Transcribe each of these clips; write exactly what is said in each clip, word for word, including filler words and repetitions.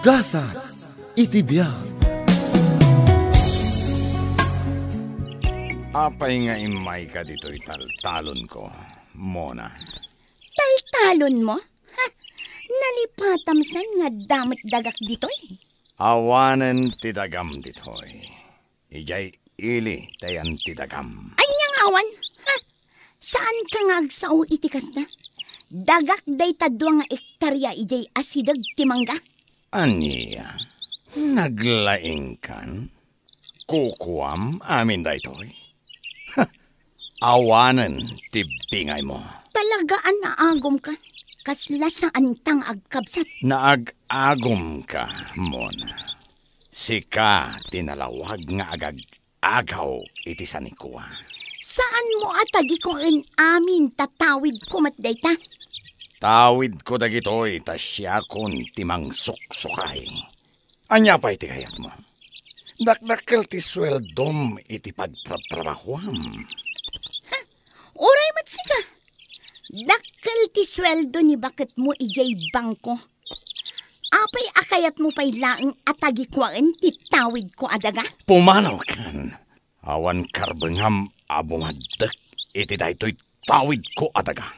Gasat iti biag. Apay nga immayka ditoy taltalonko, Mona? Taltalonmo? Ha! Nalipatam san nga adda met dagak ditoy? Awanen ti dagam ditoy. Idiay ili ti ayan ti dagam. Ania nga awan? Ha? Saanka nga agsao iti kasta? Dagak dayta dua nga ektaria idiay asideg ti mangga. Ania? Naglaingkan? Kukuam amin daytoy? Ha! Awanen ti bingaymo. Talaga a naagumka. Kasla saanta nga agkabsat. Naag-agumka, Mona. Sika ti nalawag nga agag-agaw iti sanikua. Saanmo a tagikuen amin ta tawidko met dayta? Tawidko dagitoy ta siakon ti mangsuksukay. Ania pay ti kayatmo? Dakdakkel ti sueldom iti pagtrabtrabahuam. Ha? Uray met sika. Dakkel ti sueldo ni baketmo idiay bangko. Apay a kayatmo pay laeng a tagikuaen ti tawidko a daga? Pumanaw kan. Awan karbengam a bumaddek iti daytoy tawidko a daga.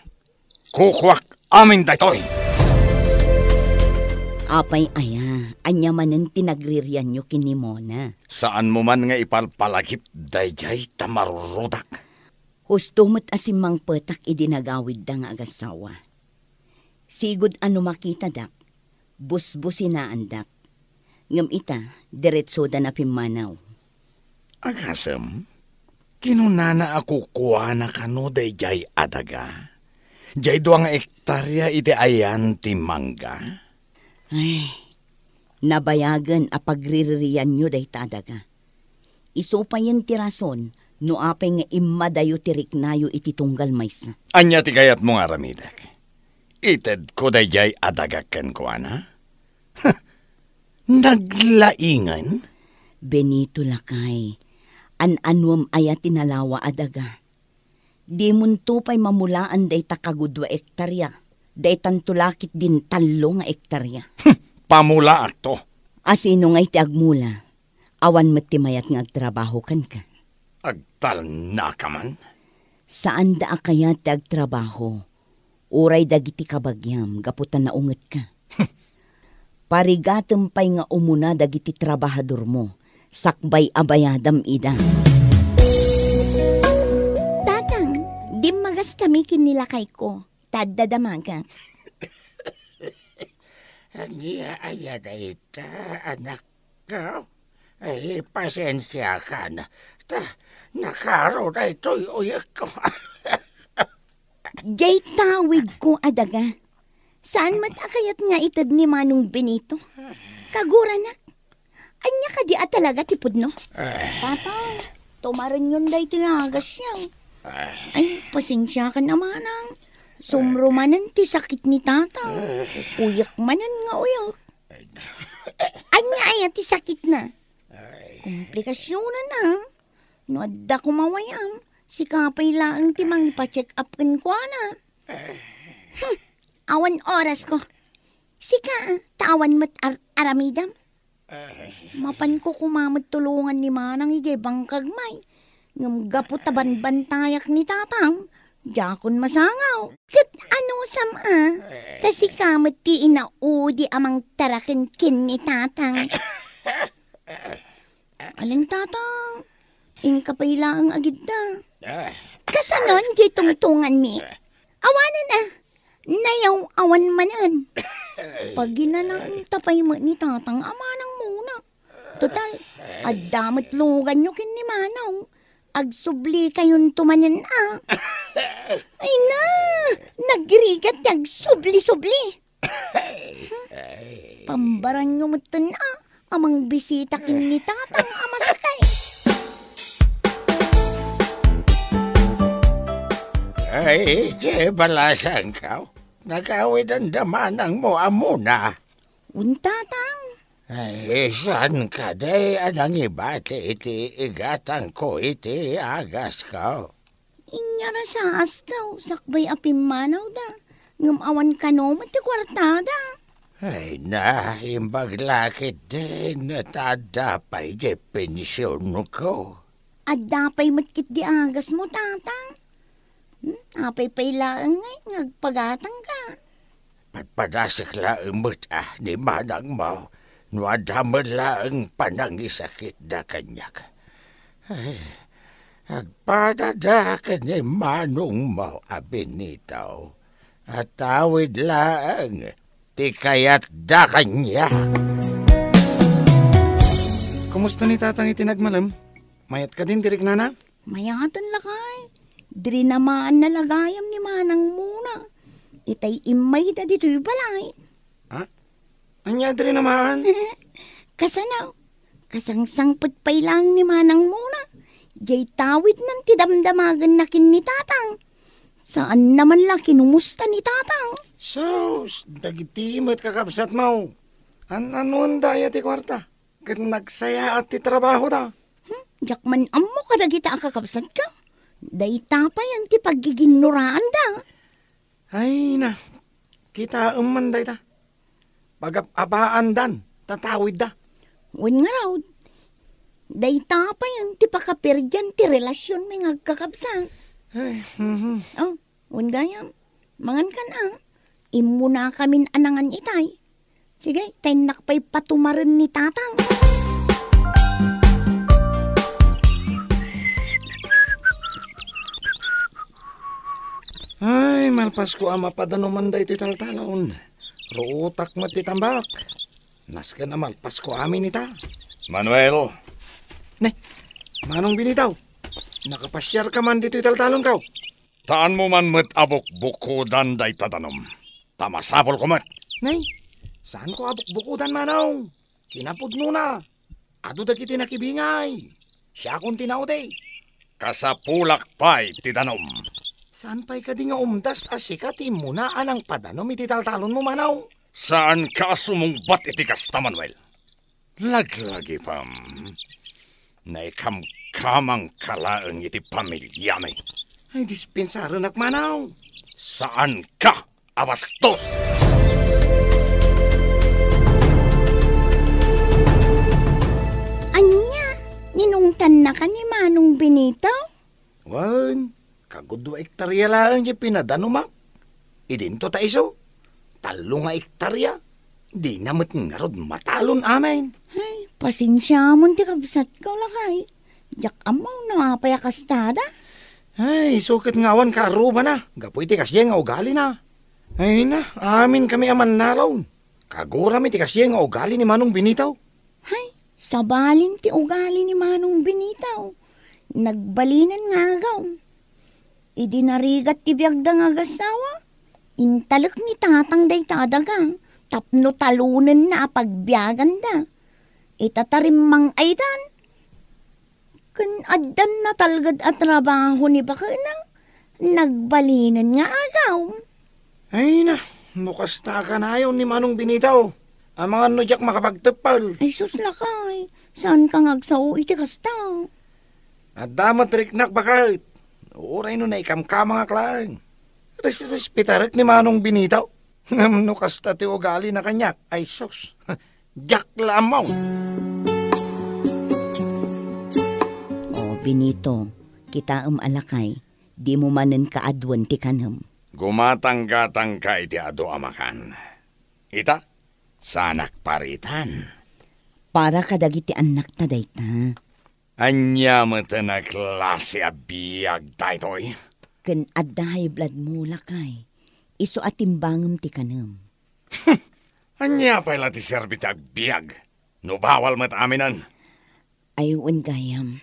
Kukuak amin daytoy! Apay aya, ania manen ti nagririanyo ken ni Mona? Saanmo man nga ipalpalagip daydiay ta marurudak. Husto met a simmangpetak idi nagawidda nga agassawa. Sigud a no makitadak, busbusinaandak. Ngem ita, diretsodana pimmanaw. Agasem, kinunana a kukuana kano daydiay a daga? Diay dua nga ektaria iti ayan ti mangga? Ay, nabayagen a pagriririanyo dayta a daga. Isu payen ti rason no apay nga immadayo ti riknayo iti tunggal maysa. Ania ti kayatmo nga aramidek? Itedko daydiay a daga kenkuana? Naglaingen? Benito, lakay, an-anuem aya ti nalawa a daga? Dimonto pay mamulaan dayta kagudua ektaria, daytanto la ketdin tallo nga ektaria. Pamulaakto. A sino ngay ti agmula? Awan met ti mayat nga agtrabaho kenka. Agtalnaka man? Saanda a kayat ti agtrabaho. Uray dagiti kabagiam gapu ta naungetka. Parigatem pay nga umuna dagiti trabahadormo, sakbay a bayadam ida. Tatang, dimmagas kami ken ni lakayko, ta adda damagak. Ania aya dayta, anak? Ay, pasensiakan. Ta, nakaro daytoy uyekko. Diay tawidko a daga. Saan met a kayat nga ited ni Manong Benito? Kaguranak, ania kadi a talaga ti pudno? Eh. Tatang, tumarenyon daytoy a agasyo. Eh. Ay, pasensiakan a manang. Sumro manen ti sakit ni Tatang. Eh. Uyek manen nga uyek. Ania aya ti sakitna? Ay. Komplikasionan a. No adda koma wayam, sika pay laeng ti mangipa-check up kenkuana. Hmm, awan orasko. Sika, ta awan met ar-, aramidam. Ay. Mapanko koma met tulongan ni Manang idiay bangkagmay. Ngem gapu ta banbantayak ni Tatang, diakon masangaw. Ket anusam a, ta sika met ti inaudi a mangtaraken ken ni Tatang. Alen, Tatang, inka pay laeng agidda. Ah. Kasanon diay tungtunganmi? Awanen a, nayaw-awan manen. Paginanaenta pay met ni Tatang a manang muna. Total, adda met luganyo ken ni Manong. Agsublikayon to manen a. Ay na, nagrigat ti agsubli-subli. Pambaranyo metten a, a mangbisita ken ni Tatang a masakit. Ay, ti balasangko, nagawidanda manangmo a muna. Wen, Tatang. Ay, saan kadi a nangibati iti igatangko iti agasko? Inyarasaas kaw, sakbay a pimmanawda, ngem awan kano met ti kuartada. Ay na, imbag la ketdin, ta adda pay diay pensionko. Adda pay met ketdi agasmo, Tatang? Hmm, apay pay laeng ngay nga agpagatangka? Padpadasek laeng met a ni manangmo no adda met laeng panangisakitda kaniak. Ay, agpadada ken ni manongmo a Benito. Atawid laeng ti kayatda kaniak. Kumusta ni Tatang iti nagmalem? Mayat kadin ti riknana? Mayaten, lakay. Drinamaanna la gayam ni manangmona. Itay immayda ditoy balay. Ha? Ania drinamaanna? Kasano? Kasangsangpet pay laeng ni manangmona. Diay tawidnan ti damdamagenna ken ni Tatang. Saanna man la kinumusta ni Tatang. Sus, dagiti met kakabsatmo. An-anuenda aya ti kuarta? Ket nagsayaat ti trabahoda. Hmm, diak man ammo kadagita a kakabsatka. Dayta payen ti paggiginnoraanda. Ay na, kitaem man dayta. Pagab-abaandan, tatawidda. Wen ngarud, dayta payen ti pakaperdian ti relasionmi nga agkakabsat. Ay, mhm. Oh, wen gayam, mangankan a. Immunakamin a nangan itay. Sige, ta innak pay patumaren ni Tatang. Ay, malpasko a mapadanuman daytoy taltalon. Ruotak met ti tambak. Nasken a malpasko amin ita. Manuel. Ne, Manong Benito, nakapasiarka man ditoy taltalonko? Taanmo man met a bukbukodan dayta danum. Ta masapulko met. Nay, saanko a bukbukodan, Manong. Kinapudnona, adu dagiti nakibingay. Siakon ti naudi. Kasapulak pay ti danum. Saan pay kadi nga umdas a sika ti immuna a nangpadanum iti taltalonmo, Manong? Saanka a sumungbat iti kasta, Manuel. Laglagipem, naikamkamangka laeng iti pamiliami. Ay, dispensarenak, Manong. Saanka a bastos! Ania, ninungtannaka ni Manong Benito? Wen, kagudua ektaria laeng ti pinadanumak. Idinto ta isu, tallo nga ektaria. Dina met ngarud matalon amin. Ay, pasensiamon ti kabsatko, lakay. Diak ammo no apay a kastada. Ay, isu ket nga awan kaarrubana, gapu iti kasdiay nga ugalina. Ay na, amin kami a mannalon. Kagurami ti kasdiay nga ugali ni Manong Benito. Hay, sabalin ti ugali ni Manong Benito. Nagbalinen nga agaw. Idi narigat ti biagda nga agassawa, intalek ni Tatang dayta a daga tapno talonenna a pagbiaganda. Ita ta rimmang-aydan, ken addan natalged a trabaho ni bakena, nagbalinen nga agaw. Ay na, no kasta a kanayon ni Manong Benito, amangan no diak makapagteppel. Ay sus, lakay, saanka nga agsao iti kasta? Adda met riknak baket. Uray no naikamkamangak laeng. Res-, respetarek ni Manong Benito. Ngem no kasta ti ugalina kaniak, ay sus, diak la ammo. O, Benito, kitaem a lakay, dimo manen kaaduen ti kanem. Gumatanggatangka iti adu a makan. Ita, saanak paritan. Para kadagiti annakta dayta. Ania met a klase a biag daytoy? Ken adda high blood mo, lakay. Isu a timbangem ti kanem. Ania pay la ti serbi ti agbiag no bawal met aminen? Ay, wen gayam.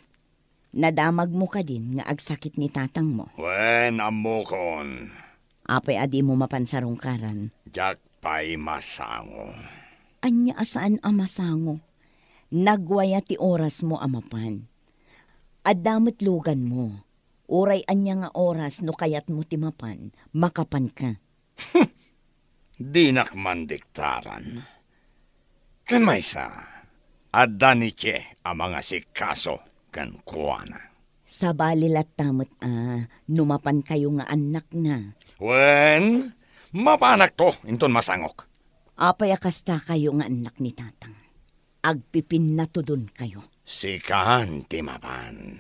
Nadamagmo kadin nga agsakit ni tatangmo? Wen, ammokon. Apay a dimo mapan sarungkaran? Diak pay masango. Ania a saan a masango? Nagwaya ti orasmo a mapan. Adda met luganmo. Uray ania nga oras no kayatmo ti mapan, makapanka. Dinak mandiktaran. Ken maysa, adda ni Che a mangasikaso kenkuana. Sabali latta met a no mapankayo nga annakna. Wen, mapanakto inton masangok. Apay a kastakayo nga annak ni Tatang? Agpipinnatudonkayo. Sikan ti mapan.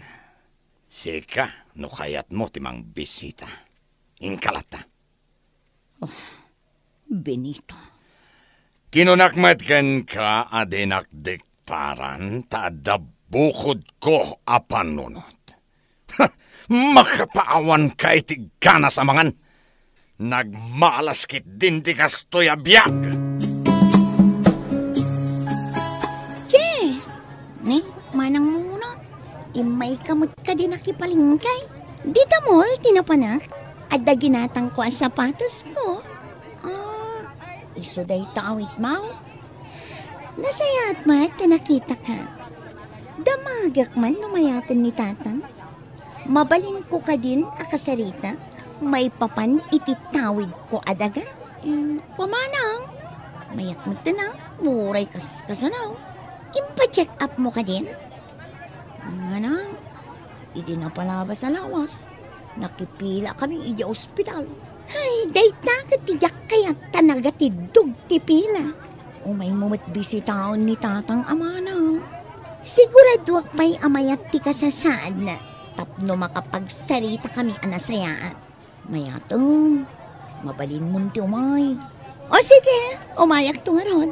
Sika no kayatmo ti mangbisita. Inka latta. Oh, Benito. Kinunak met kenka a dinak diktaran ta adda bukodko a panunot. Makapaawanka iti ganas a mangan. Nagmalas ketdin ti kastoy a biag. Che! Ni, manang Muna, immayka met kadi nakipalengke? Dita mall ti napanak. Adda ginatangko a sapatosko. Ah, isu dayta awitmo? Nasayaat met ta nakitaka. Damagek man no mayaten ni Tatang. Mabalinko kadin a kasarita maipapan iti tawidko a daga? Mm, pamanang. Mayak met a, uray kas-, kasano? Impa-check up mo kadin? Manang, idi napalabas a lawas, nakipila kami idiay ospital. Ay, dayta ket ti diak kayat ta nagatiddog ti pila. Umaymo met bisitaen ni Tatang a manang. Siguraduak pay a mayat ti kasasaadna tapno makapagsarita kami a nasayaat. Mayaten, mabalinmon ti umay. O sige, umayakto ngarud.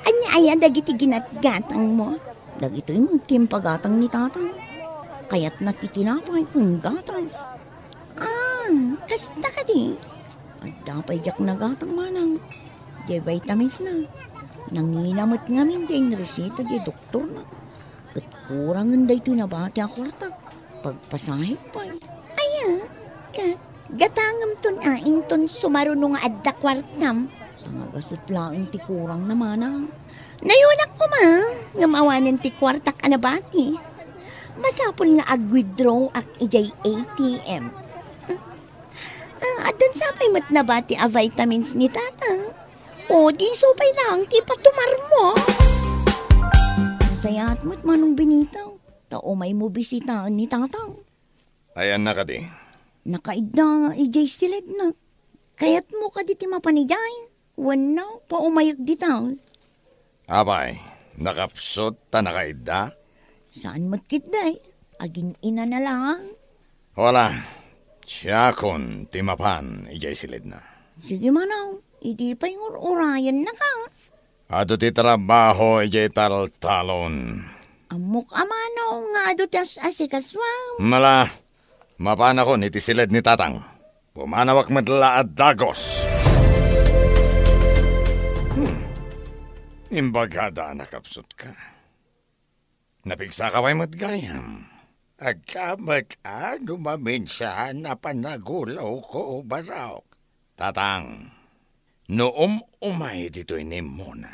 Ania aya dagiti ginatgatangmo? Dagitoy met ti impagatang ni Tatang. Kayatna ti tinapay ken gatas. Ah, kasta kadi? Adda pay diak nagatang manang. Diay vitamins na. Nangina met ngamin diay inreseta diay doktorna. Ket kurangen daytoy nabati a kuartak. Pagpasahek pay. Aya, ket gatangemton a inton sumaruno nga adda kuartam. Sangagasut laeng ti kurang na manang. Nayunak koma, ngem awanen ti kuartak a nabati. Masapul nga ag-withdraw ak idiay A T M. Ah, addan sapay met nabati a vitamins ni Tatang. O, di isu pay laeng ti ipatumarmo. Nasayaat met manong Benito, ta umaymo bisitaen ni Tatang. Ayanna kadi? Nakaidda idiay siledna. Kayatmo kadi ti mapan idiay? Wenno, paumayek dita. Apay, nakapsut ta nakaidda? Saan met ketdi, agin-inana laeng. Wala, siakon ti mapan idiay siledna. Sige manong, idi pay ngur-urayennaka. Adu ti trabaho idiay taltalon. Ammok a manong nga adu ti as-asikasuam. Mala, mapanakon iti siled ni Tatang. Pumanawak met la a dagos. Hmm. Imbagada a nakapsutka. Napigsaka pay met gayam. Adda met a no maminsan a panagulawko, Barok. Tatang, no um-umay ditoy ni Mona,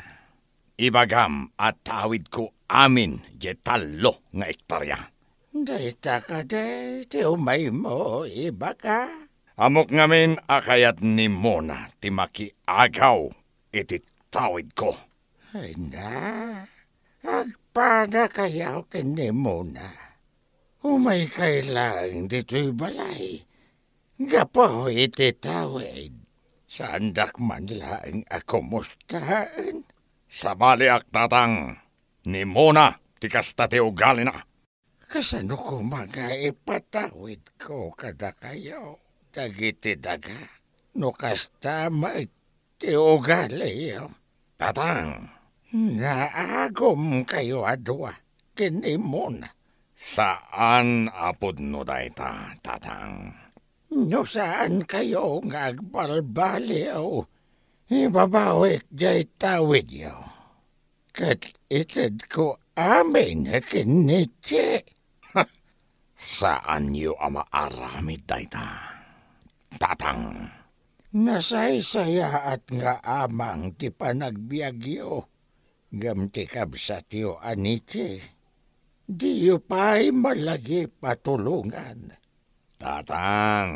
ibagam a tawidko amin diay tallo nga ektaria. Dayta kadi ti umaymo ibaga? Ammok ngamin a kayat ni Mona ti makiagaw iti tawidko. Ay na, agpadakayo ken ni Mona. Umaykay laeng ditoy balay. Gapu iti tawid, saandak man laeng a kumustaen. Sabaliak, Tatang, ni Mona ti kasta ti ugalina. Kasano koma nga ipatawidko kadakayo dagiti daga no kasta met ti ugaliyo? Tatang. Naagumkayo a dua ken ni Mona. Saan a pudno dayta, Tatang. No saankayo nga agbalbaliw, ibabawik diay tawidyo. Ket itedko amin ken ni Che. Saanyo a maaramid dayta, Tatang. Nasaysayaat nga amang ti panagbiagyo, ngem ti kabsatyo a ni Che, diyo pay malagip a tulongan. Tatang,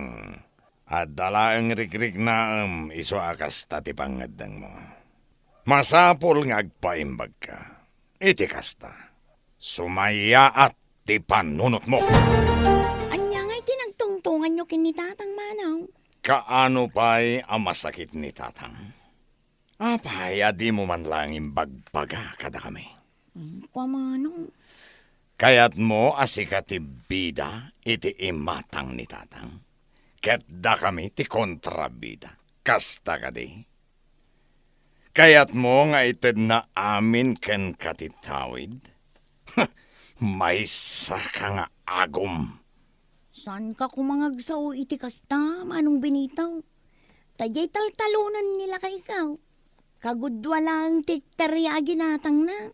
adda laeng rikriknaem isu a kasta ti pangngeddengmo. Masapul nga agpaimbagka. Iti kasta, sumayaat ti panunotmo. Ania ngay ti nagtungtonganyo ken ni Tatang, Manong? Kaano pay a masakit ni Tatang? Apay a dimo man laeng imbagbaga kadakami? Mm, kua manong. Kayatmo a sika ti bida iti imatang ni Tatang? Ket dakami ti kontrabida. Kasta kadi? Kayatmo nga itedna amin kenka ti tawid? Maysaka nga agum! Saanka koma nga agsao iti kasta, Manong Benito? Ta diay taltalonen ni lakaykaw. Kagudua laeng ti hektaria a ginatangna.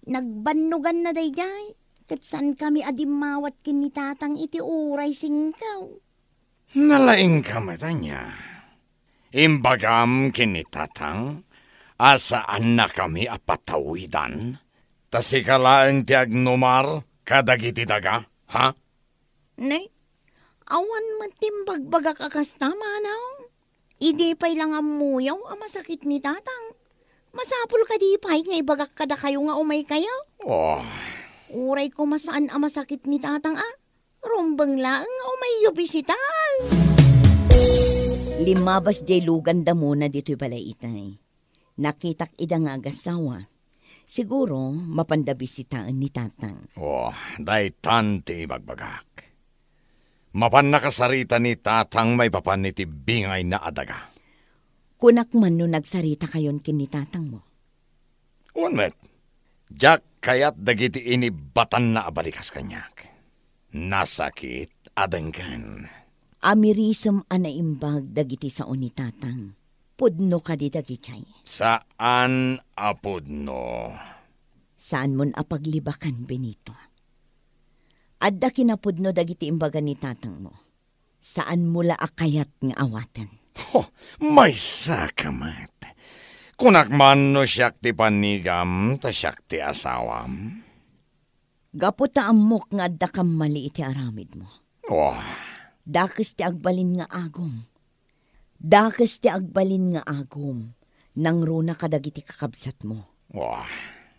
Nagbannoganna daydiay, ket saankami a dimmawat ken ni Tatang iti uray singkaw. Nalaingka met ania? Imbagam ken ni Tatang a saannakami a patawidan, ta sika laeng ti agnumar kadagiti daga, ha? Ne, awan met ti imbagbagak a kasta, Manong. Idi pay la nga ammoyo a masakit ni Tatang, masapul kadi pay nga ibagak kadakayo nga umaykayo? Oh. Uray koma saan a masakit ni Tatang a, rumbeng laeng nga umayyo bisitaan. Limmabas diay lugan da Mona ditoy balay itay. Nakitak ida nga agasawa. Siguro, mapanda bisitaen ni Tatang. Oh, daytan ti ibagbagak. Mapan nakasarita ni Tatang maipapan iti bingayna a daga. Kunak man no nagsarita kayon ken ni Tatang mo. Wen met, diak kayat dagiti inibatanna a balikas kaniak. Nasakit a denggen. Amirisem a naimbag dagiti sao ni Tatang. Pudno kadi dagidiay? Saan a pudno. Saanmon a paglibakan, Benito. Adda kinapudno dagiti imbaga ni Tatangmo. Saanmo la a kayat nga awaten. Ho, maysaka met. Kunak man no siak ti panigam, ta siak ti asawam. Gapu ta ammok nga adda kammali iti aramidmo. Oh. Dakes ti agbalin nga agum. Dakes ti agbalin nga agum. Nangruna kadagiti kakabsatmo. Oh.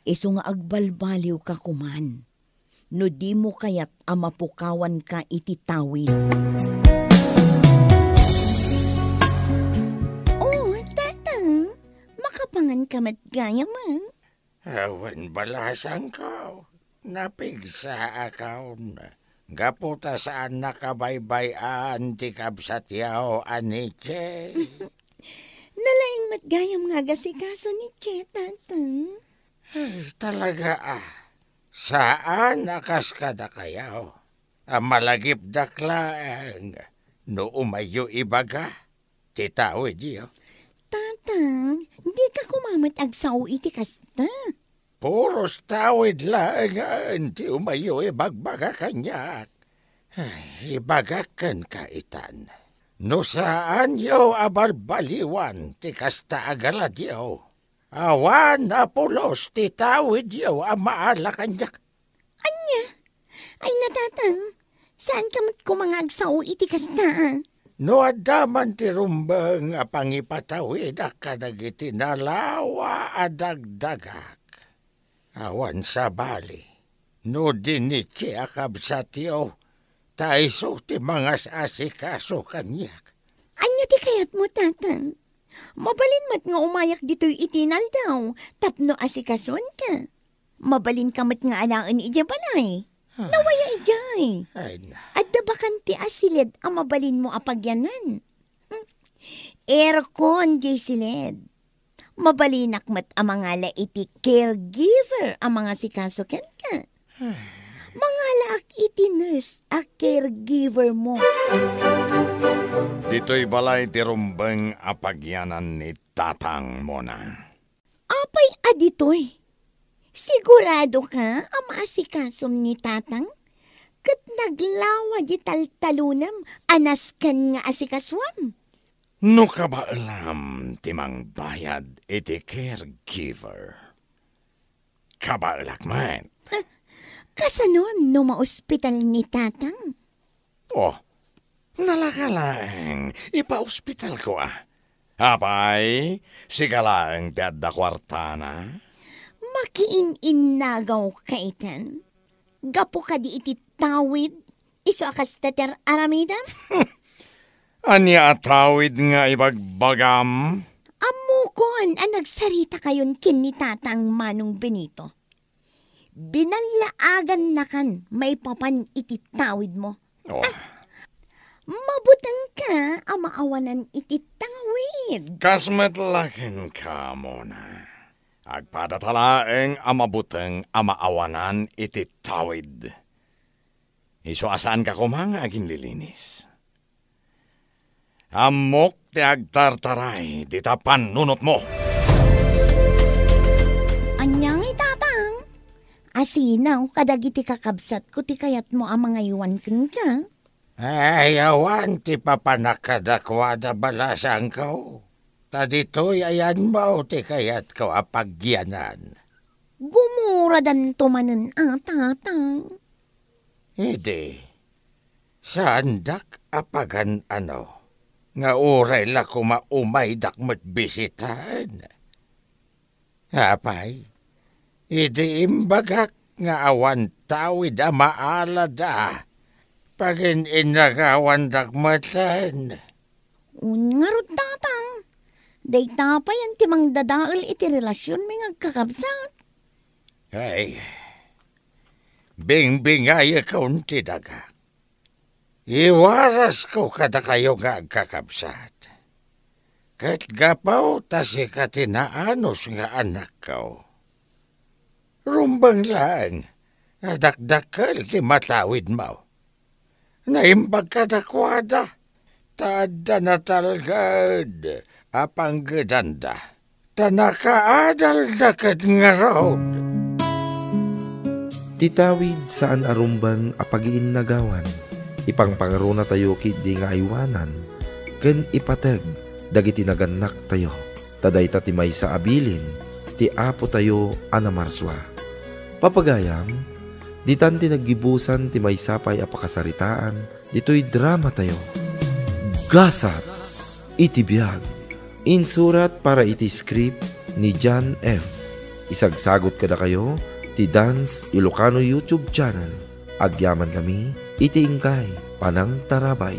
Isu nga agbalbaliwka koman. No dimo kayat a mapukawanka iti tawid. Oh, Tatang, makapanganka met gayam, ah. Awan balasangko, napigsaakon. Gapu ta saan nakabaybay-an ti kabsatyo a ni Che. Nalaing met gayam nga agasikaso ni Che, Tatang. Ay, talaga, ah. Saan a kas kadakayo. A malagipdak laeng no umayyo ibaga ti tawidyo. Tatang, dika koma met agsao iti kasta. Puros tawid laengen ti umayyo ibagbaga kaniak. Ay, ibagak kenka itan. No saanyo a balbaliwan ti kasta a galadyo, awan a pulos ti tawidyo a maala kaniak. Ania? Ay, Tatang, saanka met koma nga agsao iti kasta, ah. No adda man ti rumbeng a pangipatawidak kadagiti nalawa a dagdagak, awan sabali, no di ni Che a kabsatyo, ta isu ti mangas-asikaso kaniak. Ania ti kayatmo, Tatang? Mabalin met nga umayak ditoy iti inaldaw tapno asikasonka. Mabalinka met nga alaen idiay balay. Ah. Nawaya idiay. Ay, na. Adda bakante a siled a mabalinmo a pagyanan. Hmm. Aircon diay siled. Mabalinak met a mangala iti caregiver a mangasikaso kenka. Mangalaak iti nurse a caregiver mo. Ditoy balay ti rumbeng a pagyanan ni Tatang Mona. Apay a ditoy? Siguradoka a maasikasom ni Tatang? Ket naglawa di taltalonem a nasken nga asikasuam? No kabaelam ti mangbayad iti caregiver, kabaelak met. Kasanon no maospital ni Tatang? Oh, nalaka laeng, ipaospitalko a. Apay, sika laeng ti adda kuartana? Makiin-innagaw ka itan. Gapu kadi iti tawid, isu a kasta ti ar-aramidem? Ania a tawid nga ibagbagam? Ammok Kuan a nagsarita kayon ken ni Tatang Manong Benito. Binallaagannakan maipapan iti tawidmo. Oh. Ah, mabutengka a maawanan iti tawid. Kas met la kenka, Mona. Agpadata laeng a mabuteng a maawanan iti tawid. Isu a saanka koma nga aginlilinis. Ammok ti agtartaray dita pannunotmo. Ania ngay, Tatang? Asinaw kadagiti kakabsatko ti kayatmo a mangaywan kenka? Ay, awan ti papanak kadakuada, balasangko. Ta ditoy ayanmo ti kayatko a pagyanan. Gumuradanto manen a, Tatang. Idi, saandak a pagan-ano, nga uray la koma umaydak met bisitaen. Apay, idi imbagak nga awan tawid a maalada, paginnagawandak meten. Wen ngarud, Tatang, dayta payen ti mangdadael iti relasionmi nga agkakabsat. Ay, bingbingayekon ti daga. Iwarasko kadakayo nga agkakabsat. Ket gapu ta sika ti naanus nga anakko, rumbeng laeng a dakdakkel ti matawidmo. Naimbag kadakuada, ta adda natalged a panggedanda, ta nakaadalda ket ngarud. Ti tawid saan a rumbeng a pagiinnagawan. Ipangpangarunatayo ketdi nga aywanan ken ipateg dagiti nagannaktayo, ta dayta ti maysa a bilin ti Apotayo a namarsua. Papagayam, ditan ti naggibusan ti maysa pay a pakasaritaan ditoy dramatayo. Gasat iti biag. Insurat para iti script ni John F. Isagsagut kadakayo ti Dance Ilocano YouTube channel. Agyaman kami iti inkay panangtarabay.